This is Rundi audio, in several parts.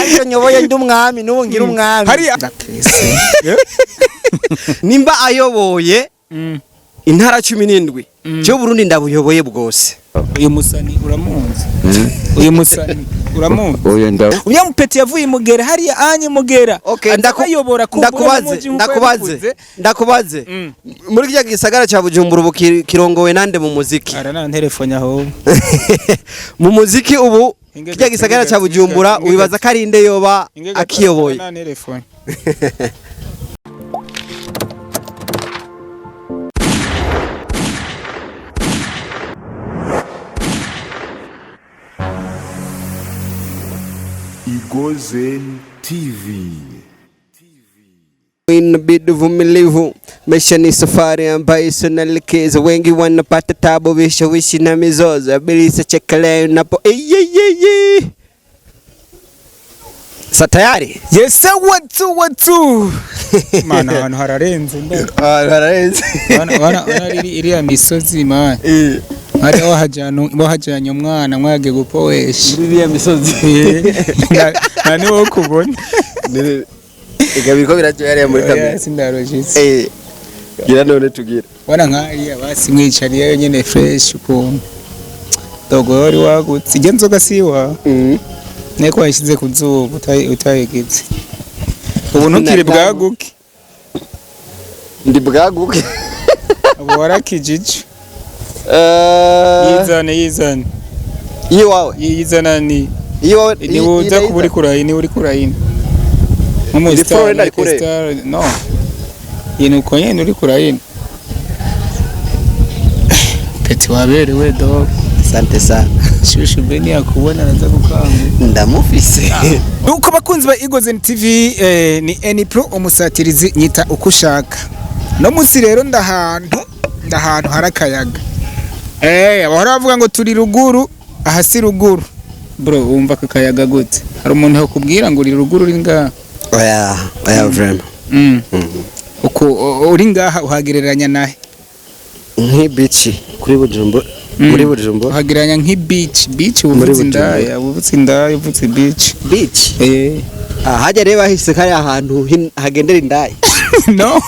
Ntacyo nyoboye, ndi umwami n'ubu ngira umwami. Hariya. Nimba ayoboye intara 17 cyo Burundi, ndabuyoboye bwose. Uyu musani uramunzi? Uyu musani uramunzi? Oya, nda Uya mupeti yavuye i Mugera hariya anye Mugera. Okay, aza ayobora kumbura ndakubaze, n'umuji nk'uko ndakubaze, yabikoze. Ndakubaze. Muri kirya gisagara ca Bujumbura ubu kirongowe nande mu muziki? Arana telefone aho. Mu muziki ubu Inge kirya gato, gisagara inge ca gato, Bujumbura, inge wibaza gato. ko ari inde yoba Inge gato, akiyoboye? arana telefone. Igozen TV. Inabidi uvumilivu, maisha ni safari ambayo isio na likizo. Wengi wanapata tabu, vishawishi na mizozo. Abilisa chekelea unapo iye. Sa tayari? Yes, watu watu. Mana, ahantu hararenze nda. Hararenze. Wana iriya misozi, man. Hari wahajana wahajanye umwana mwage gupowesha. Iriya misozi. Na niwo kubona. Ega biriko biraryoha hariya muri Oya, kamera. Sindarojitse. Gira none tugira. Wana nkariya basi mwicariyeyo nyene fresh ukuntu. Dogo wari wagutse. Ijya nzoga si iwawe. Niko wayishyize ku zuba utayigize. Ubu ntukiri bwaguke. Ndi bwaguke. Ubu warakijije. Yizane, yizane. Iwawe. Yizana ni. Iwawe. Ni uza kuba uri kurayina, uri kurayina. Nk'umu Iri star, Florida like kure. star, no. Iyi ni uko nyene uri kurayina. Peti waberewe, dog. Asante sana. Shushu Beni yakubona araza gukangura. Ndamufise. Nuko bakunzi ba Igozen TV, ni Eni Pro umusatirizi, nyita uko ushaka. No musi rero ndahantu hari akayaga. Abahora bavuga ngo turi ruguru, aha si ruguru. Bro, wumva aka kayaga gute? Hari umuntu yakubwira ngo uri ruguru uri ngaha? Oya, oya, vraiment. Uko uri ngaha uhagereranya nahe? Nk'ibici kuri Bujumbura. Muri Bujumbura. Uhagereranya nk'ibeach, beach Muri uvuze Bujumbura. indaya, uvuze indaya, uvuze beach. Beach. Ah, hajya rero bahise kari ahantu hagendera indaya. No.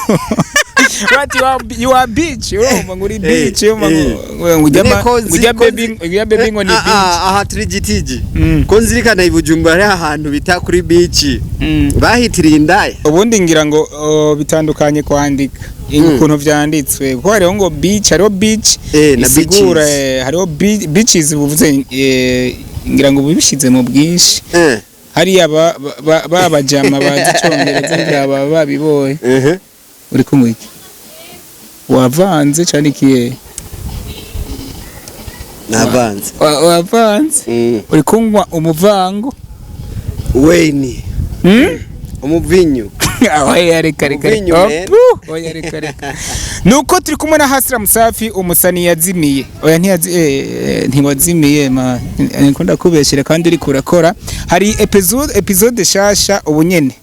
What you are, you are beach, urumva ngo uri beach, urumva ngo ujya None ko nzi- ujya ko baby, nzi- ujya baby ngo ni Ah, beach. ah, aha turi gitiji. Ko nzirikana i Bujumbura hari ahantu bita kuri beach. Bahitiriye indaya. Ubundi ngira ngo bitandukanye kwandika ukuntu vyanditswe, kuko hariho ngo beach, hariho beach Na isigura beaches. Hariho beaches buvuze ngira ngo bibishize mu bwinshi. Hariya babajama bazi icongereza ngira baba babibonye. Uri kunywa iki? Wavanze cane ikiye? Navanze. Wavanze? Uri kunywa umuvango? Wayne. Hmm? Umuvinyu. Oya, reka reka. Umuvinyu, reka man. Opu! Oya, reka reka. Nuko turi kumwe na Hasira Musafi, umusani yazimiye. Oya, ntiyazi, ntiwazimiye ma, niko ndakubeshyira kandi uri kurakora. Hari episode shasha ubu nyene.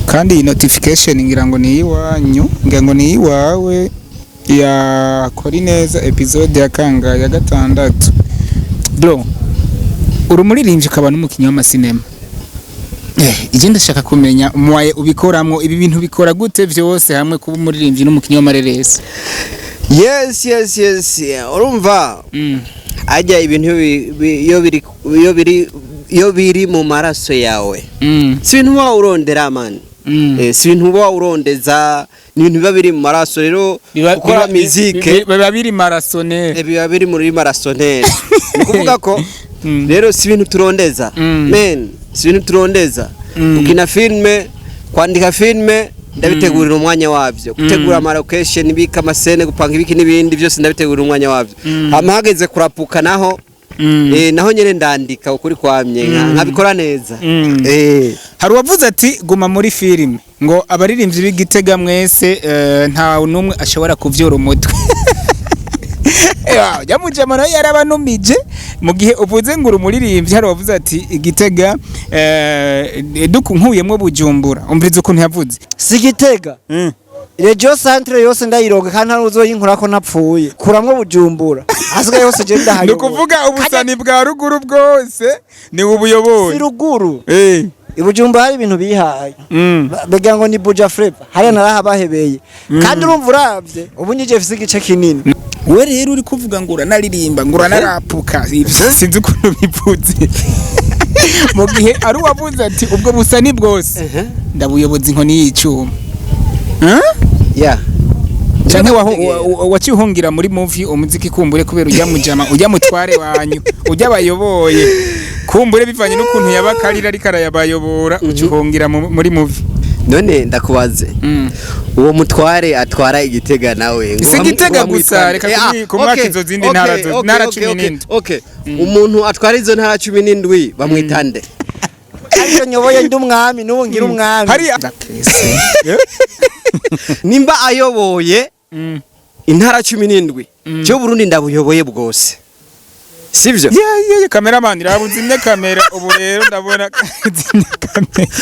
Kandi iyi notification ngira ngo ni iwanyu, ngira ngo ni iwawe ya kora neza, episode ya kanga ya gatandatu. Bro, uri umuririmbyi ukaba n'umukinnyi w'amasinema. Ije ndashaka kumenya mwaye ubikoramwo, ibi bintu bikora gute vyose hamwe, kuba umuririmbyi n'umukinnyi w'amareresi? Yes. Urumva ajya ibintu iyo biri mu maraso yawe. Si ibintu uba urondera, man. Si ibintu uba urondeza, ni ibintu biba biri mu maraso rero gukora muzike. Biba biri marasonere. Biba biri muri marasoneri, ni ukuvuga ko rero si ibintu turondeza. Men, si ibintu turondeza. Gukina filme, kwandika filme ndabitegurira umwanya wabyo, gutegura ama location, ibika amascène, gupanga ibiki n'ibindi byose ndabitegurira umwanya wabyo. Hama hageze kurapuka naho, naho nyene ndandika ukuri kwamye nkabikora neza. Hari uwavuze ati guma muri filime, ngo abaririmbyi b'Igitega mwese nta n'umwe ashobora kuvyura umutwe. Nyamujama nawe yarabanumije mu gihe uvuze ngo uri umuririmbyi. Hari uwavuze ati Igitega nkuyemwo Bujumbura, umviriza ukuntu yavuze. Si Gitega. Région Centre yose ndayironga, kandi nta n'uzoyinkurako ntapfuye. Kuramwo Bujumbura, hasigaye hose je Ni ndahayobora. ukuvuga ubusani bwa ruguru bwose ni ubuyoboye. Si ruguru. I Bujumbura hari ibintu bihaye. Bagira ngo ni Buja Flava. Hariya narahabahebeye, kandi urumva uravye ubu nije mfise igice kinini. We rero uri kuvuga ngo uranaririmba, ngo uranarapuka, ivyo sinzi ukuntu bivuze, mu gihe ari uwavuze ati ubwo busani bwose ndabuyoboza inkoni y'icuma. Huh? Yeah. Canke waciye uhungira muri movie, umuziki, kumbure kubera ujya mujama, ujya mutware wanyu, ujya bayoboye, kumbure bivanye n'ukuntu yabakarira ariko arayabayobora, uca uhungira muri movie. None ndakubaze, uwo mutware atwara Igitega nawe ngo Si Igitega ngo gusa, bamwitware. reka kumwaka izo zindi ntara ntara 17. Okay, umuntu atwara izo ntara 17 bamwitande? Ariko nyoboye, ndi umwami n'ubu ngira umwami. Hari Nimba ayoboye intara 17, cyo Burundi ndabuyoboye bwose, sivyo? Yeah, cameraman, raba uzimye kamera. Ubu rero ndabona uzimye kamera,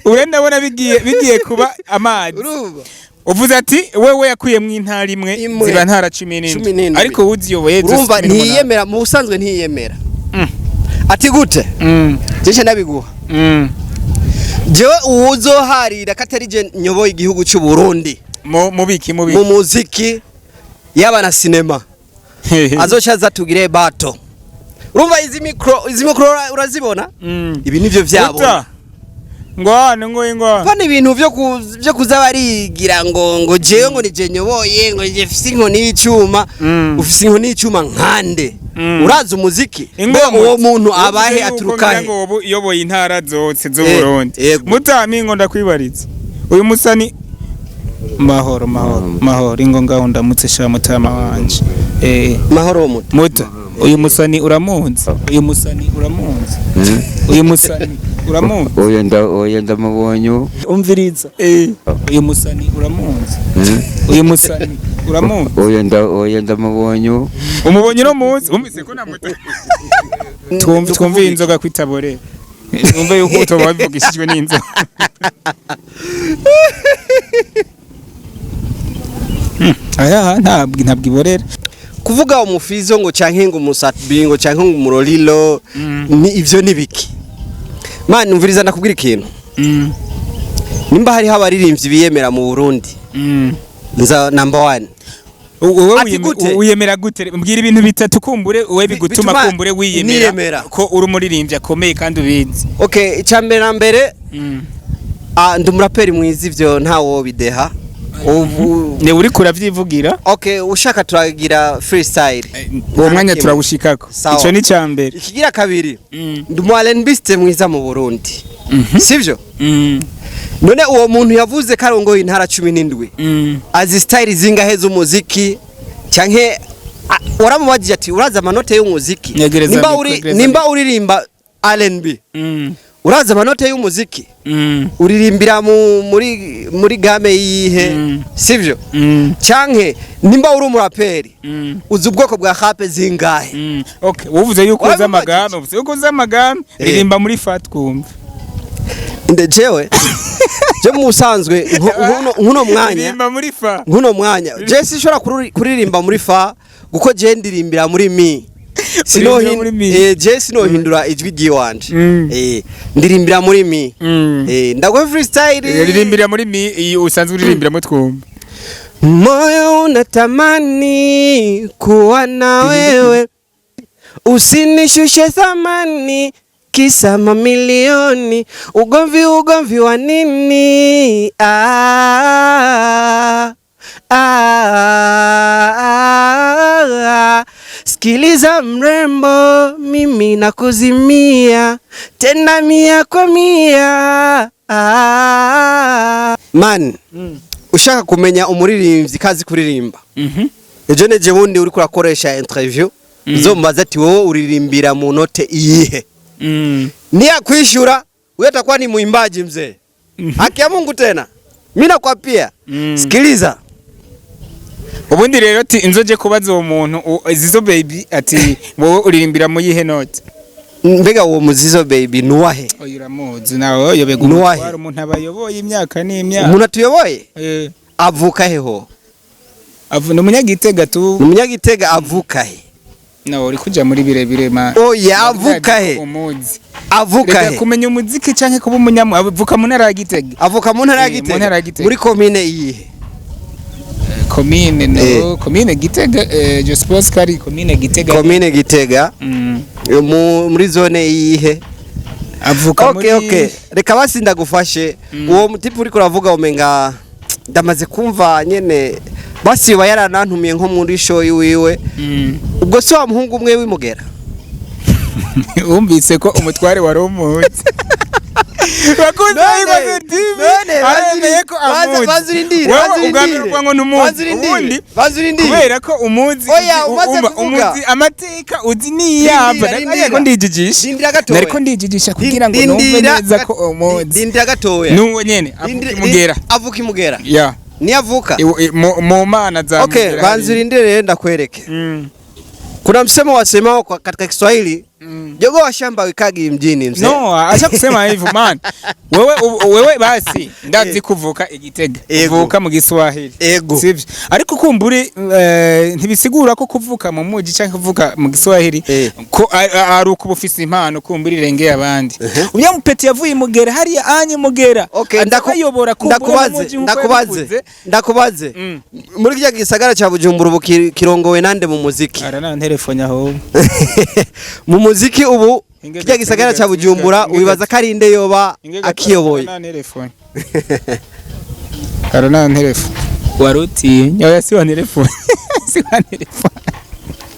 ubu rero ndabona bigiye kuba amazi. Urumva? Uvuze ati wewe yakuyemwo intara imwe, Imwe. ziba ntara 17. 17. Ariko uziyoboye zose Urumva, 18. ntiyemera, mu busanzwe ntiyemera. Ati gute? Jewe ndabiguha. Jewe uwuzoharira ko atari je nyoboye igihugu cy'u Burundi Mu mubiki mu mubiki muziki yaba na sinema, azoca aza tugire bato. Urumva izi micro urazibona? Ibi nivyo vyabo. Uta. Ngwane ngo ngwane. Pana ibintu vyo kuza barigira ngo jewe ngo nije nyoboye, ngo je mfise inkoni y'icuma. Ufise inkoni y'icuma nkande? Urazi umuziki? Ingoma. Mbega uwo muntu abahe, Uvuze yuko aturukahe? ngira ngo ubu iyoboye intara zose z'u Burundi. Yego. Mutami, ngo ndakwibariza uyu musani. Mahoro, mahoro, mahoro. Ingo ngaho ndamutse sha mutama wanje. Mahoro muto. Muta, uyu musani uramunzi? Uyu musani uramunzi? Uyu musani uramunzi? Oya, oya, ndamubonye ubu. Umviriza. Uyu musani uramunzi? Uyu musani uramunzi? Oya, ndamubonye ubu. Umubonye uno munsi, wumvise ko namuta. Twumve inzoga kwitabore, twumve yuko utoba wabivugishijwe n'inzoga. Aya ntabwo iborera. Kuvuga umufizo ngo canke ngo umusatbi ngo canke ngo umurorilo, ni ivyo nibiki? Man, umviriza, ndakubwira ikintu. Nimba hariho abaririmbyi biyemera mu Burundi, nza number one. Wowe Ati gute? Wiyemera gute? Mbwira ibintu bitatu kumbure wowe bigutuma Bituma kumbure wiyemera niyemera. ko uri umuririmbyi akomeye kandi ubizi. Okay, icambere na mbere, ndi umuraperi mwiza, ivyo ntawo bideha ubu. Ne uri kuravyivugira. Okay, ushaka turagira freestyle. Uwo mwanya turawushikako. Sawa. Ico ni cambere. Ikigira kabiri, ndi umu R&Biste mwiza mu Burundi, sivyo? None uwo muntu yavuze ko arongoye intara 17, azi style zingahe z'umuziki? Canke waramubajije ati urazi amanote y'umuziki? Nyegereza Nimba mikoro, uri yegereza. Nimba uririmba R&B, urazi amanote y'umuziki? Uririmbira muri gamme yihe? Sivyo? Canke nimba uri umuraperi, uzi ubwoko bwa rap zingahe? Okay, uvuze yuko uzi Waramubajije? amagame, uvuze yuko uzi amagame, ririmba muri fa twumve. Nde jewe je mu busanzwe nkuno mwanya, Ririmba muri fa. nkuno mwanya je sinshobora kuririmba muri fa, kuko je ndirimbira muri mi. Uririmbira muri mi. Je sinohindura ijwi ryiwanje. Ndirimbira muri mi. Ndaguhe freestyle. Ririmbira muri mi iyi usanzwe uririmbiramo twumve. Moyo unatamani kuwa na wewe, usinishushe thamani kisa mamilioni. Ugomvi ugomvi wa nini? Ah, ah, ah. Sikiliza mrembo, mimi nakuzimia tena 100%. Ah. Man, ushaka kumenya umuririmbyi kazi kuririmba, ejo neje bundi uriko urakoresha interview, uzomubaza ati wowe uririmbira mu note iyihe? Niyakwishura, huyo atakuwa ni mwimbaji mzee. Haki ya Mungu, tena mimi nakwapia. Sikiliza. Ubundi rero ati inzoje kubaza uwo muntu Zizo Baby ati wowe uririmbira mu yihe note? Mbega uwo muzizo baby nuwahe? Oyo uramuzi nawe, yobe Nuwahe? gumutwara umuntu abayoboye imyaka n'imyaka. Umuntu atuyoboye? Avuka heho? Ni umunyagitega tu. Ni umunyagitega, avuka he? No, uri kuja muri birebire, man. Oya, avuka he? Umuzi. Avuka Reka he? kumenya umuziki canke kuba umunyamu, avuka mu ntara ya Gitega. Avuka mu ntara ya Eh, mu ntara ya Gitega? Gitega. Muri komine iyihe? Komine, no, Eh. komine Gitega, je suppose ko ari komine Gitega. Komine Gitega. Muri zone iyihe? Avuka Okay. muri Okay, reka basi ndagufashe. Uwo mutipe uriko uravuga, umenga ndamaze kumva nyene, basi yoba yaranantumiye nko muri show iwiwe. Ubwo si wa muhungu umwe w'imugera? Wumvise ko umutware wari umuzi. Bakunzi None, ba TV, none, aremeye ko amuzi. Banzurindire, Wewe banzurindire. ubwa mbere uvuga ngo ntumuzi. Banzurindire, Ubundi banzurindire. kubera ko umuzi, Oya, umaze umva, kuvuga. umuzi amateka, uzi niyava. Rindira, rindira. Ariko ndijijisha. Rindira gatoya. Nariko ndijijisha kugira ngo numve Rindira neza ko umuzi. Rindira gatoya. Nuwo nyene avuka imugera. Avuka imugera? Ya. Niyo avuka? Mu mana za Okay, Mugera. banzurindire rero ndakwereke. Kuna msemo wasemao katika Kiswahili, jogoo wa shamba hawikagi mjini, mzee. No, acha kusema hivyo, man. Wewe wewe basi ndazi kuvuka igitega. Ego. Uvuka mu Giswahili. Ego. Sivyo? Ariko kumbure ntibisigura ko kuvuka mu muji canke kuvuka mu Giswahili ko ari uko ufise impano kumbure irengeye abandi. Unya mupeti yavuye imugera hariya anye mugera. Okay, Aza ayobora kumbure mu ndakubaze, muji nkuko ndakubaze, yabikuze. ndakubaze. Muri kirya gisagara ca Bujumbura ubu kirongowe nande mu muziki? Arana telefone aho. Mu muziki ubu, Inge kirya gato, gisagara inge ca gato, Bujumbura, inge gato. wibaza ko ari inde yoba akiyoboye? Arana telefone. Arana telefone. Waruti, oya, si wa telefone. Si wa telefone.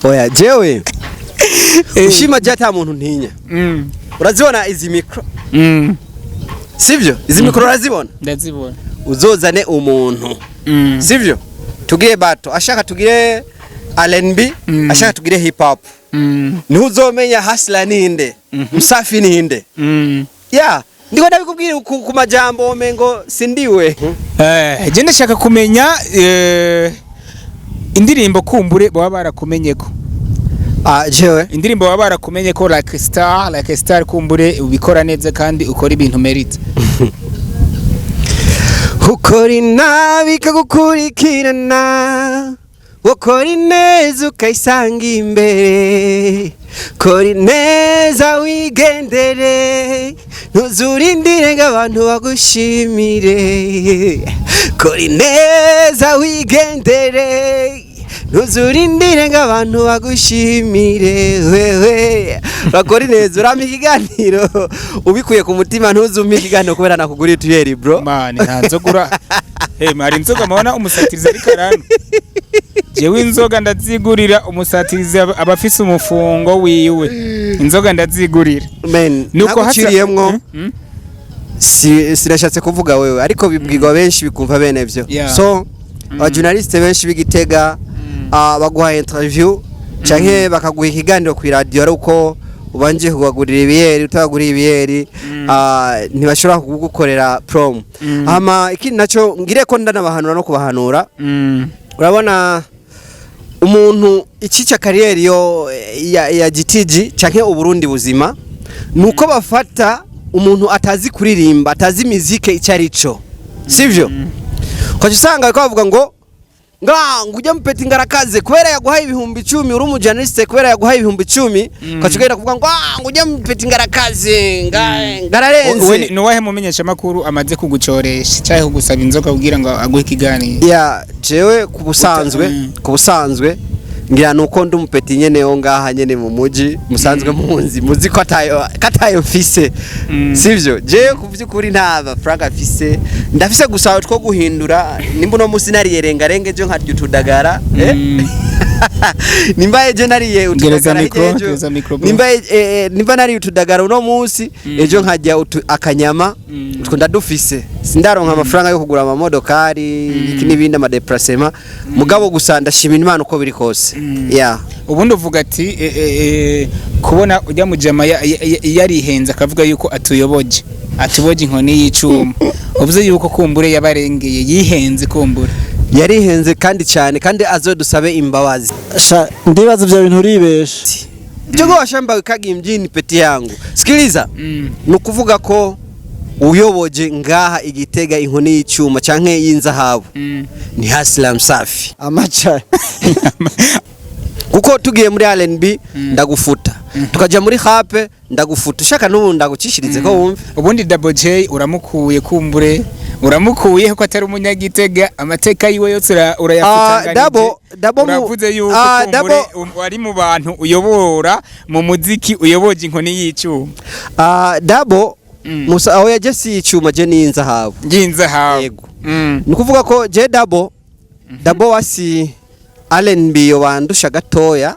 Oya, jewe ushima je ata muntu ntinya. Urazibona izi micro? Sivyo? Izi micro urazibona? Ndazibona. Uzozane umuntu, sivyo? Tugire bato, ashaka tugire R&B, ashaka tugire hip hop, niho uzomenya Hustler ninde, Msafi ninde. Ya, ndiko ndabikubwira ku majambo omengo sindiwe. Je ndashaka kumenya indirimbo kumbure baba barakumenyeko. Ah, jewe Indirimbo baba barakumenye ko like star kumbure ubikora neza kandi ukora ibintu mérite. Ukora inabi ikagukurikirana, ukora ineza ukayisanga imbere. Kora ineza wigendere, ntuzurindire ngo abantu bagushimire. Kora ineza wigendere, ntuzurindire ngo abantu bagushimire. Wewe urakora ineza, urampa ikiganiro ubikuye ku mutima, ntuzumpe ikiganiro kubera nakuguriye utuyeri, bro. Man, nta nzoga ura. Hey, mari inzoga mabona umusatirizi ariko aranywa. Jewe inzoga ndazigurira umusatirizi, aba afise umufungo wiwe. Inzoga ndazigurira. Men, Nuko ntaguciriyemwo. Hmm? Sinashatse kuvuga wewe, ariko bibwirwa benshi bikumva bene vyo. So abajournaliste benshi b'Igitega, baguha interview canke bakaguha ikiganiro ku radio ari uko ubanje kubagurira ibiyeri. Utabaguriye ibiyeri, ntibashobora kugukorera promo. Hama ikindi naco ngire ko ndanabahanura no kubahanura, urabona umuntu icica carrière yo ya GTG canke Uburundi buzima nuko bafata umuntu atazi kuririmba, atazi mizike icyo ari cyo, sivyo? Ukaca usanga bariko bavuga ngo nga ngo ujya mupeti ngarakaze kubera yaguhaye 10,000, uri umujournaliste, kubera yaguhaye 10,000, ukaca ugenda kuvuga ngo ah, ngo ujya mupeti ngarakaze ngararenze. We ni uwahe mumenyesha makuru amaze kugucoresha cyangwa kugusaba inzoga kugira ngo aguhe ikiganiro? Ya, jewe ku busanzwe, ku busanzwe ngira nuko ndi umupeti nyene wo ngaha nyene mu muji musanzwe munzi, muzi ko atayo mfise, sivyo? Jewe ku vy'ukuri nta mafaranga mfise, ndafise gusa two guhindura. Nimba uno musi nariye rengarenge, ejo nkarya utudagara, eh? Nimba ejo nariye Gereza utudagara micro, hirya ejo, gereza micro, bro. nimba nimba nariye utudagara uno musi, ejo nkarya akanyama, utwo ndadufise. Sindaronka amafaranga yo kugura amamodokari, iki n'ibindi, amadéplacement, mugabo gusa ndashimira Imana uko biri kose, yeah. Ubundi uvuga ati kubona ujya mu jama yarihenze akavuga yuko atuyoboje, atuboje inkoni y'icuma, uvuze yuko kumbure yabarengeye, yihenze kumbure. Yarihenze kandi cyane, kandi azodusabe imbabazi. Sha, ndibaza ibyo bintu uribesha. Jogoo wa shamba wikagi mjini, petit yangu. Sikiliza, ni ukuvuga ko Uyoboje ngaha igitega inkoni y'icuma canke y'inzahabu ni Haslam Safi. Amaca. Kuko tugiye muri R&B ndagufuta, tukaja muri rap ndagufuta, ushaka n'ubu ndagucishirize ko wumve. Ubundi Double J uramukuye, kumbure uramukuye ko atari umunyagitega, amateka yiwe yose urayafutanganije. Double Uravuze yuko kumbure Double wari mu bantu uyobora mu muziki, uyoboje inkoni y'icuma. Double musa aho yaje si icuma, je ni inzahabu. Y'inzahabu. Yego. Ni ukuvuga ko je Double wasi R&B yo bandusha gatoya.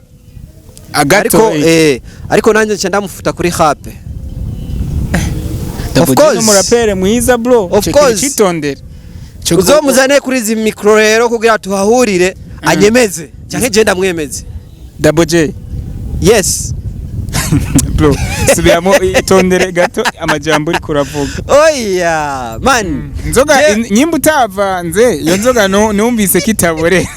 Agato. Ariko nanjye nca ndamufuta kuri rap. Double Of J course. ni umurapere mwiza, bro. Of Ico kintu course. citondere. Uzomuzane kuri izi micro rero kugira tuhahurire, anyemeze canke je ndamwemeze. Double J? Yes. Bro, subiramo, itondere gato amajambo uriko uravuga. Oya man. Inzoga nyimba utavanze iyo nzoga, numvise kitabore,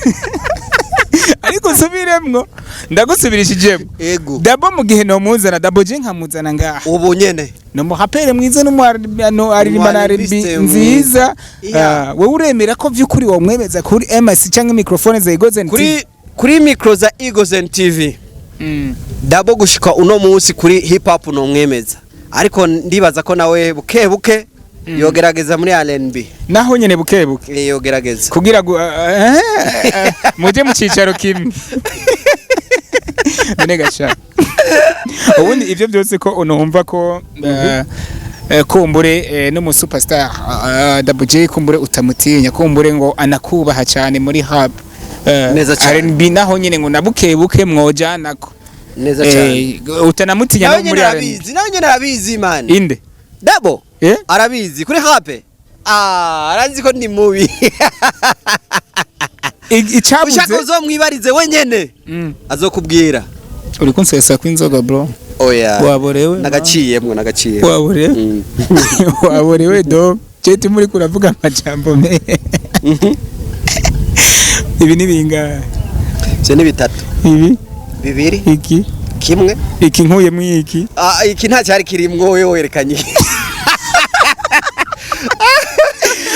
ariko usubiremwo, ndagusubirishijemo. Ego. Double, mu gihe nomuzana Double J nkamuzana ngaha, Ubu nyene. ni umurapere mwiza, n'umu aririmba na R&B Umu-R&B nziza. Yeah. Ah, wowe uremera ko vy'ukuri womwemeza kuri MS cyangwa microphone za Egozen? Kuri micro za Eagles TV. Double gushika uno munsi kuri hip hop nomwemeza, ariko ndibaza ko nawe buke buke yogerageza muri R&B. Naho nyene buke buke. Yogerageza. Kugira ngo muje mu cicaro kimwe. None gasha, ubundi ivyo byose ko unumva ko kumbure n'umu superstar Double J, kumbure utamutinya, kumbure ngo anakubaha cyane muri hub Neza cyane. R&B, naho nyene ngo nabuke buke mwojanako. Neza cyane. Utanamutinya Nawe no nyene muri R&B. arabizi, nawe nyene arabizi, man. Inde? Double. Eh? Arabizi kuri rap, arazi ko ndi mubi. Icabuze Ushaka uzomwibarize wenyene, azokubwira. Uri kunsesa kw'inzoga, bro. Oya. Waborewe. Nagaciyemwo, nagaciyemwo. Waborewe. Waborewe do ceti, muri kuravuga amajambo me. Ibi ni bingahe? Ivyo ni bitatu. Ibi? Bibiri. Iki? Kimwe. Iki nkuyemo iki? Ah, iki nta cyari kirimwo, wewe werekanye iki.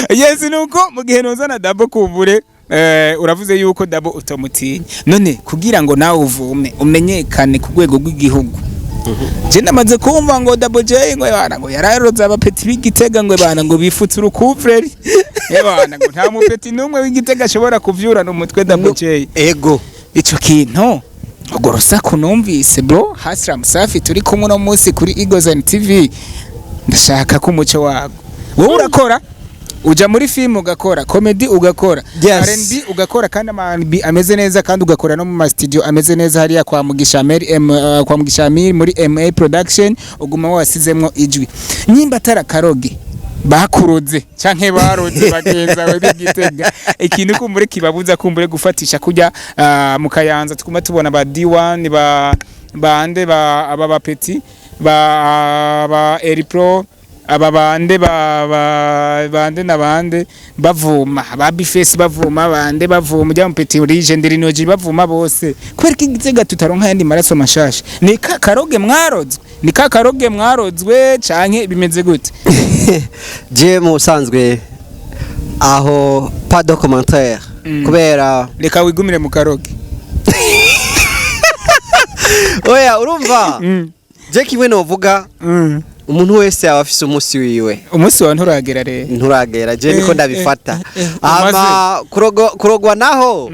Yes, nuko mu gihe nozana Double kumbure, uravuze yuko Double utamutinya. None kugira ngo nawe uvume umenyekane ku rwego rw'igihugu, je namaze kumva ngo Double J ngo bana ngo yararoze abapeti b'Igitega, ngo bana ngo bifutse urukuvureri, bana ngo nta mupeti n'umwe w'Igitega ashobora kuvyurana umutwe Double J. Ego. Ico kintu, urwo rusaku numvise, bro, Hasram Safi turi kumwe uno munsi kuri Eagles TV, ndashaka ko umuco wago. Wowe urakora, uja muri film ugakora comedy, ugakora Yes. R&B ugakora, kandi ama R&B ameze neza, kandi ugakora no mu ma studio ameze neza hariya kwa Mugisha Amir M, kwa Mugisha Amir muri MA Production, uguma wasizemwo ijwi. Nyimba atari akaroge bakuroze canke baroze bagenza we b'Igitega, ikintu kumbure kibabuza kumbure gufatisha kujya mu Kayanza tuguma tubona ba D1 ba bande ba aba bapeti ba Eripro, aba bande ba bande na bande bavuma, ba Bface bavuma, bande bavuma, ujya mu Petit Legend Rinoji bavuma bose, kubera ko Igitega tutaronka yandi maraso mashasha? Ni ka karoge mwarozwe, ni ka karoge mwarozwe canke bimeze gute? Je mu busanzwe aho pas de commentaire, kubera Reka wigumire mu karoge. Oya, urumva, je kimwe novuga, umuntu wese aba afise umunsi wiwe. Umunsi wawe nturagera rero. Nturagera, je niko ndabifata. Ama kurogwa naho,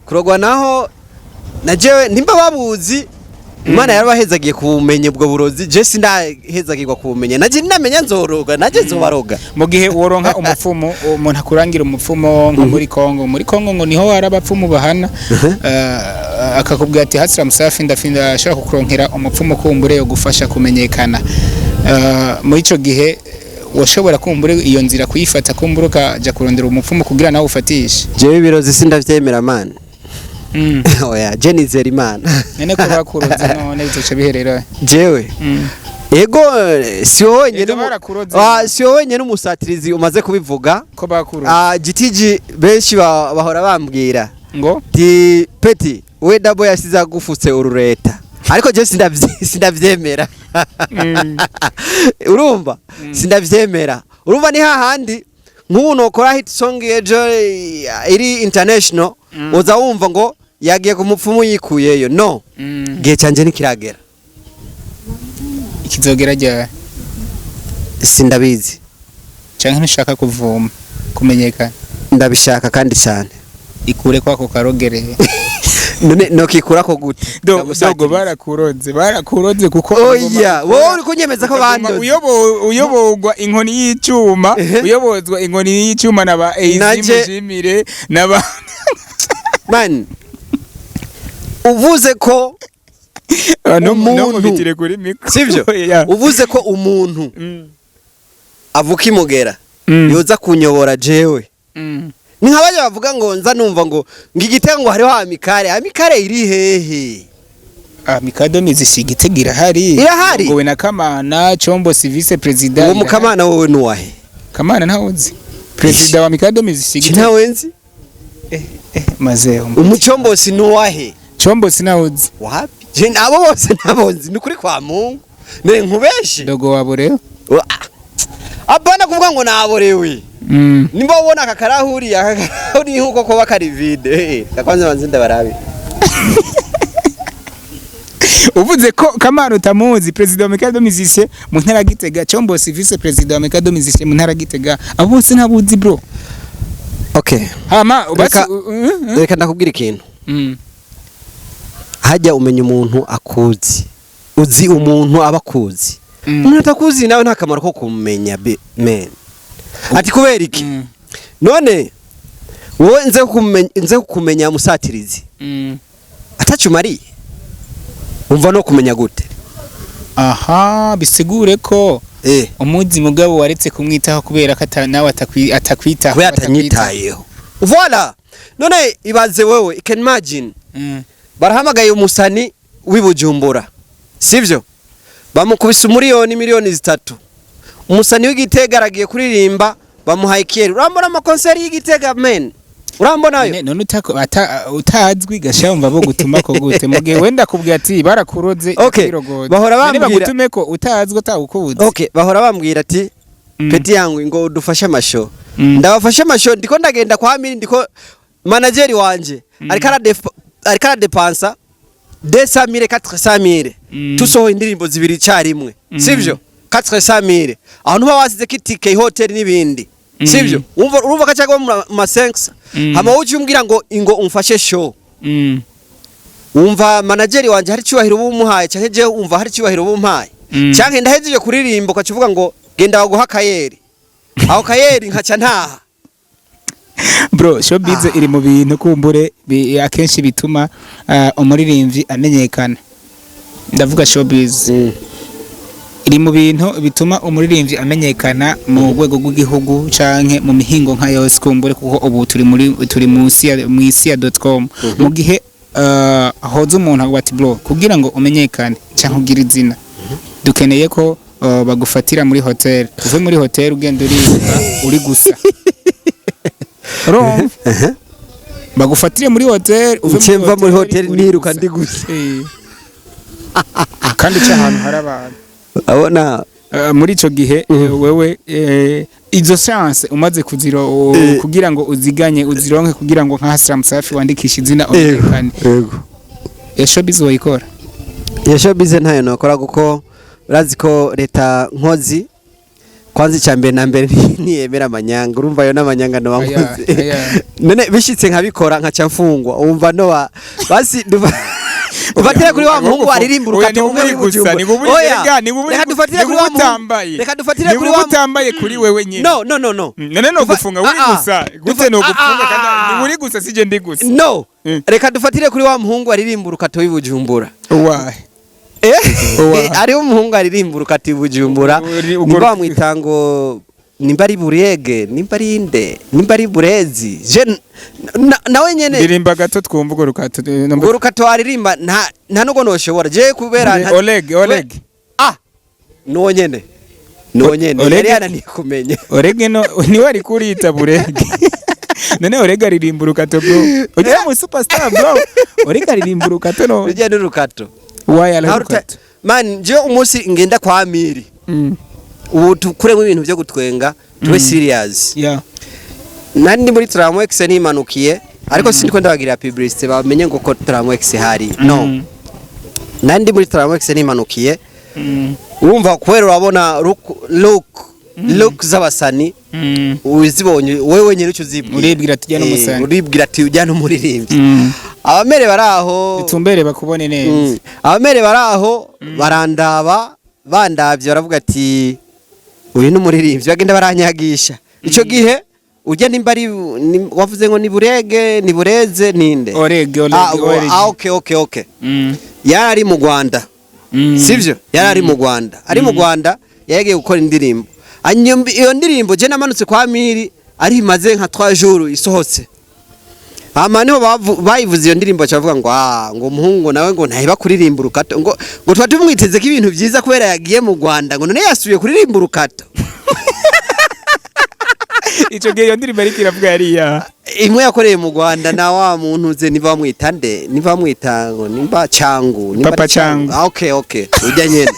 kurogwa naho na jewe nimba babuzi, Imana yarabahezagiye kubumenye ubwo burozi, je sindahezagirwa kubumenya. Naje ninamenya nzoroga, naje nzobaroga. Mu gihe woronka umupfumu, umuntu akurangira umupfumu nko muri Kongo, muri Kongo ngo niho hari abapfumu bahana, akakubwira ati: "Hasira Musafi, ndafinda ashobora kukuronkera umupfumu kumbure yo gufasha kumenyekana." Muri ico gihe washobora kumbure iyo nzira kuyifata, kumbure ukaja kurondera umupfumu kugira nawe ufatishe? Jewe ibirozi sindavyemera, man. Oya, je nizera Imana. None ko bakuroze, none bizoca biherera? Jewe ego, si wowe wenyene. Ego, barakuroze. Ah, si wowe wenyene umusatirizi umaze kubivuga. Ko bakuroze. Ah, GTG benshi bahora bambwira Ngo? ti: "Peti we, Double yasize agufutse urureta." Ariko je sindavyemera. Urumva, sindavyemera. Urumva, ni hahandi nk'ubu nokora hit song ejo iri international, uza wumva ngo yagiye ku mupfumu yikuyeyo. No gihe canje ntikiragera. Ikizogera ryari? Sindabizi. Canke ntushaka kuvuma kumenyekana? Ndabishaka kandi cyane. Ikure kwako karogere. None nokikurako gute? Dogo, barakuroze, barakuroze kuko Oya, wowe uri kunyemeza ko ukaguma bandoze. Uyoborwa inkoni y'icuma. Uyoborwa inkoni y'icuma na ba Eizi. Mushimire na ba Man, uvuze ko no umuntu- mubitire kuri micro. Sivyo? Yeah. Uvuze ko umuntu avuka imugera yoza kunyobora jewe, ni nka bajya bavuga ngo nza numva ngo igitego ngo hariho amicale. Amicale iri hehe? Amicale mizisi Gitega irahari. Irahari? Ngowe na Kamana Chombo si vice président. Uwo Irahari. mukamana wowe nuwahe? Kamana ntawuzi, président wa Amicale mizisi Gitega. Ntawe nzi. Maze Umucombosi nuwahe? Chombo sinawuzi. Wapi, je abo bose ntabonzi, ni ukuri kwa Mungu ne nkubeshi. Dogo wabo rero. Apana kuvuga ngo naborewe. Nimba ubona aka karahuri nkuko kuba kari vide, kwanza banze ndabarabe. Uvuze ko Kamana utamuzi, président wa Amicale des Musiciens mu ntara ya Gitega, Chombo si vice président wa Amicale des Musiciens mu ntara ya Gitega, abo bose ntabuzi, bro? Okay. Hama basi. Reka ndakubwira ikintu. Hajya umenya umuntu akuzi, uzi umuntu aba akuzi. Umuntu atakuzi nawe nta kamaro ko kumumenya be man. Ati kubera iki? None wowe nze kumenya musatirizi atacumariye, umva no kumenya gute? Aha bisigure ko umuzi mugabo waretse kumwitaho kubera ko nawe atakwitaho. Kubera atanyitayeho, voilà. None ibaze wewe, you can imagine, barahamagaye umusani w'i Bujumbura, sivyo? Bamukubise umuriyoni, 3 miliyoni. Umusani w'Igitega aragiye kuririmba, bamuhaye ikiyeri. Urambona amakonseri y'Igitega, men? Urambonayo? None utazwi gasha, wumva bo gutuma ko gute mu gihe wenda kubwira ati barakuroze? Okay, Ikirogoza. bahora None bambwira- bagutume ko utazwi, atawukuzi? Okay, bahora bambwira ati petit yangu, ngo udufashe amasho. Ndabafashe amasho, ndiko ndagenda kwa miri, ndiko manager wanje ariko aradepansa 200 mille, 400 mille. Tusohoye indirimbo zibiri icyarimwe, sivyo? 400 mille aho ntuba wasize ko itike, hotel n'ibindi, sivyo? Umva, urumva ko cyangwa mu ma 5 hama wowe umbwira ngo ingo umfashe show. Wumva manager wanje hari cyubahiro bumuhaye, cyangwa je wumva hari cyubahiro bumpaye? Cyangwa ndahejeje kuririmba ukacuvuga ngo genda baguha kayeri, aho kayeri nkaca ntaha? Bro, showbiz iri mu bintu kumbure akenshi bituma umuririmbyi amenyekana. Ndavuga showbiz iri mu bintu bituma umuririmbyi amenyekana mu rwego rw'igihugu canke mu mihingo nka yose kumbure, kuko ubu turi muri turi munsi ya mu isi ya .com. Mu gihe hoza umuntu avuga ati bro, kugira ngo umenyekane canke ugire izina, dukeneye ko bagufatira muri hotel, uve muri hotel ugenda uriruka uri gusa. Urumva, bagufatire muri hotel, uve Nce mva muri hotel uri niruka gusa. Ndi gusa. Kandi uca ahantu hari abantu. Abona. Muri ico gihe wewe izo chance umaze kuziro kugira ngo uziganye uzironke, kugira ngo nka Haslam Safi wandikishe izina umenyekane, Yego. Showbiz woyikora? Iyo showbiz ntayo nokora, kuko urazi ko leta nkozi kwanza icya mbere na mbere ntiyemera amanyanga. Urumva ayo n'amanyanga no Aya, nkozi. Aya. None bishitse nkabikora nkaca mfungwa, wumva no basi dufatire kuri wa muhungu waririmba Oya, urukato ni umwe buburi gusa, w'i ni buburi. Oya, Erega, ni buburi reka dufatire ni kuri wa buburi muhungu utambaye. Reka dufatire Ni kuri buburi wa utambaye kuri wewe nyine. No, no, no, no. None no gufunga uri gusa gute? No gufunga kandi ni uri gusa, sije ndi gusa. No. Reka dufatire kuri wa muhungu aririmba urukato w'i Bujumbura. Wahe? Eh, hariho umuhungu aririmba urukato i Bujumbura. Nimba bamwita ngo nimba ari Burege, nimba ari inde, nimba ari Burezi, je nawe nyene. Ndirimba gato twumva urwo rukato. Urwo rukato aririmba nta nubwo noshobora je kubera Oleg, Oleg. Ah, nuwo nyene, nuwo nyene. Oleg- Yari yananiye kumenya. Oreg no niwe ari kurita Burege. None Oreg aririmba urukato, bro? Ujya mu superstar, bro, Oreg aririmba urukato no? Rujya n'urukato. Why Nta arahe ruta- urukato? Man, jewe umunsi ngenda kwa Amiri, ubu tukuremo ibintu byo gutwenga, tube serious. Nari ndi muri Tramwex nimanukiye, ariko sindiko ndabagirira publicité bamenye ngo ko Tramwex hari no. Nari ndi muri Tramwex nimanukiye, urumva, kubera urabona look z'abasani, uzibonye wewe wenyine icyo uzibwira. Uribwira ati, "Ujya n'umusani." Uribwira ati ujya n'umuririmbyi. Abamere bari aho. Bitumbere bakubone neza. Abamere bari aho barandaba, bandavye baravuga ati uyu ni umuririmbyi, bagenda baranyagisha. Ico gihe ujya nimba ari wavuze ngo ni burege, ni bureze, ninde? Orege, Orege. Ah, Orege. ah, okay. Yari ari mu Rwanda. Sivyo, yari ari mu Rwanda, ari mu Rwanda yagiye gukora indirimbo. Hanyuma iyo ndirimbo, je namanutse kwa Miri ari imaze nka 3 jours isohotse. Hama niho bayivuze iyo ndirimbo, bavuga ngo ah, ngo umuhungu nawe ngo ntahiba kuririmba urukato, ngo tuba tumwiteze ko ibintu byiza kubera yagiye mu Rwanda, ngo none yasubiye kuririmba urukato. Ico gihe iyo ndirimbo ariko iravuga yariya? Imwe yakoreye mu Rwanda na wa muntu uze, niba bamwita nde, niba bamwita ngo nimba Changu, nimba Papa ari Changu. Changu. Ah, okay, ujya nyene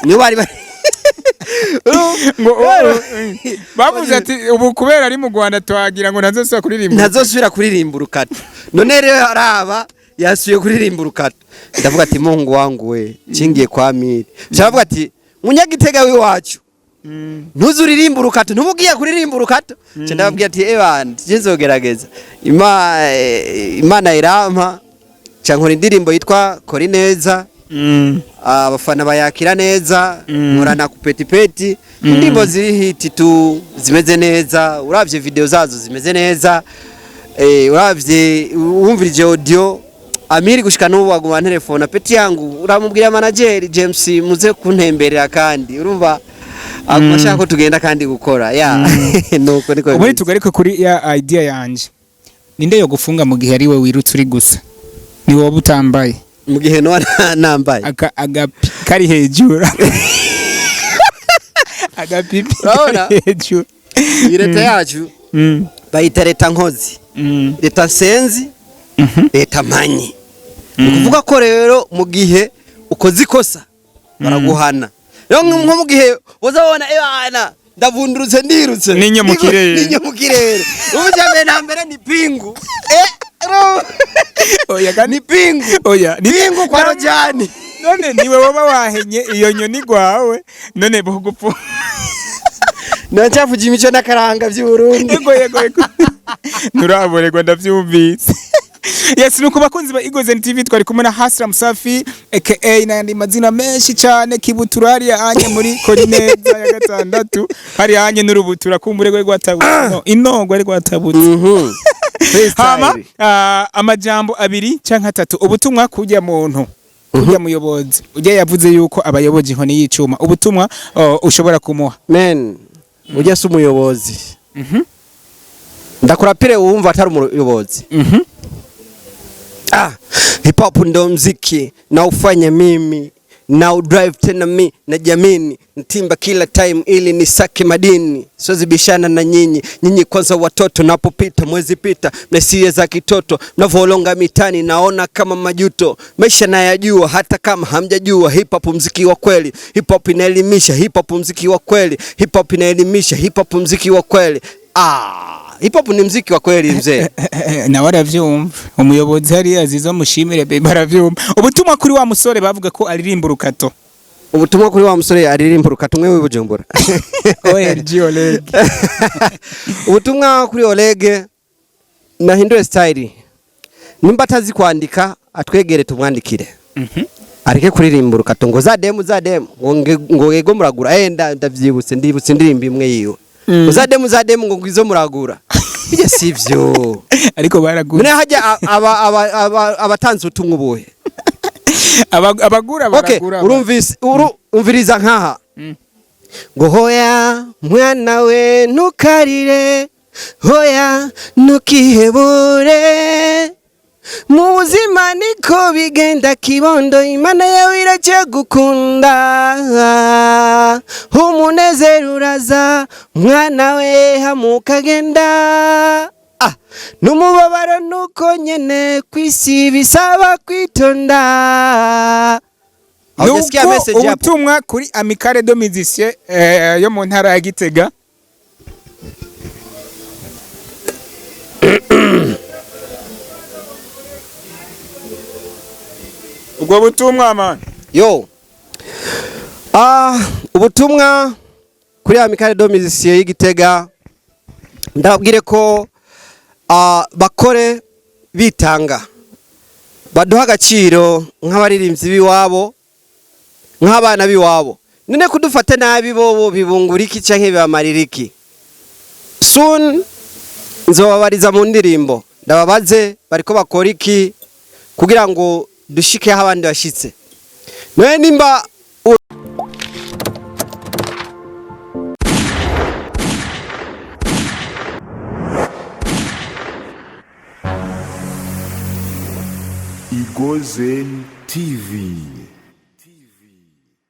niyo bari ngo bavuze ati ubu kubera ari mu Rwanda twagira ngo ntazosubira kuririmba. Ntazosubira kuririmba urukato. None rero araba yasubiye kuririmba urukato. Ndavuga ati Mungu wangu we, cingiye kwa Miri, ndavuga ati munyagitega w'iwacu ntuze uririmba urukato, ntubugiye kuririmba urukato. Nca ndababwira ati ebana, nzogerageza. Imana irampa, nca nkora indirimbo yitwa Kora Neza, abafana bayakira neza. Nkorana ku petipeti, indirimbo ziri hit tu, zimeze neza. Uravye video zazo zimeze neza, uravye wumvirije audio. Amiri gushika n'ubu aguma telefone, petit yangu, uramubwira manager James muze kuntemberera, kandi urumva aguma ashaka ko tugenda kandi gukora ya nuko niko Ubundi bimeze. tugaruke kuri ya idea yanje, ninde yo gufunga mu gihe ari we wirutse uri gusa, ni wowe utambaye? Mu gihe no nambaye. Agapi kari hejuru, agapipi Urabona? kari hejuru. Iyi leta yacu bayita leta nkozi, leta nsenzi, leta manyi. Ni ukuvuga ko rero mu gihe ukoze ikosa baraguhana. Rero nko mu gihe uzabona ebana ndavundurutse ndirutse N'inyo mu kirere. N'inyo mu kirere, ubu mbere na mbere ni pingu. Oya kandi Ni pingu. Oya ni Pingu kwa Rojani. None niwe woba wahenye iyo nyoni gwawe, none bugupfu. Ndacyavuga imico n'akaranga by'Uburundi. Yego yego yego, nturaborerwa, ndavyumvise. Yes, nuko bakunzi ba Eagles TV, twari kumwe na Hasra Musafi aka n'ayandi mazina menshi cyane, Kibutura hariya anye muri Korineza ya gatandatu hariya anye n'urubutura kumbure rwe rwatabutse, no inongo ari rwatabutse. Hama amajambo abiri canke atatu, ubutumwa kujya muntu, kujya muyobozi ujya yavuze yuko abayobozi inkoni y'icuma, ubutumwa ushobora kumuha. Men, ujya si umuyobozi, ndakurapire wumva atari umuyobozi. Ah, hip hop ndo mziki na ufanye mimi na udrive tena mi na jamini ntimba kila time ili nisake madini, siwezi bishana na nyinyi. Nyinyi kwanza watoto, napopita mwezi pita mnasie za kitoto, mnavolonga mitani naona kama majuto. Maisha nayajua hata kama hamjajua. Hip hop mziki wa kweli, hip hop inaelimisha, hip hop mziki wa kweli, hip hop inaelimisha, hip hop mziki wa kweli. Ah, hip hop ni mziki wa kweli mzee. Nawe aravyumva umuyobozi hariya aziza mushimire baby, aravyumva. Ubutumwa kuri wa musore bavuga ko aririmba urukato. Ubutumwa kuri wa musore aririmba urukato umwe w'i Bujumbura. OLG, Oleg. Ubutumwa kuri Oleg, nahindure style. Nimba atazi kwandika atwegere tumwandikire, areke kuririmba urukato ngo za demu, za demu, ngo yego muragura. Ndavyibutse, ndibutse indirimbo imwe yiwe, ngo za demu, za demu, ngo ngizo muragura. Bijya sivyo. Ariko baragura. None hajya abatanze ubutumwa ubuhe? Abagura Okay. baragura. Urumvise, umviriza nkaha ngo hoya mwana we, ntukarire, hoya ntukihebure, mu buzima niko bigenda kibondo, Imana yawe iracyagukunda, umunezero uraza mwana we hamukagenda, ah, n'umubabaro nuko nyene kwisi bisaba kwitonda. Haujasikia Nuko message hapo? ubutumwa kuri Amicale de Musiciens yo mu ntara ya Gitega. Ubwo butumwa, man. Yo, ubutumwa kuri Amicale de Musiciens y'Igitega, ndababwire ko bakore bitanga, baduha agaciro nk'abaririmbyi b'iwabo, nk'abana b'iwabo. None kudufata nabi bobo bibungura iki canke bibamarira iki? Soon nzobabariza mu ndirimbo, ndababaze bariko bakora iki kugira ngo dushike aho abandi bashitse. None nimba Igozen TV.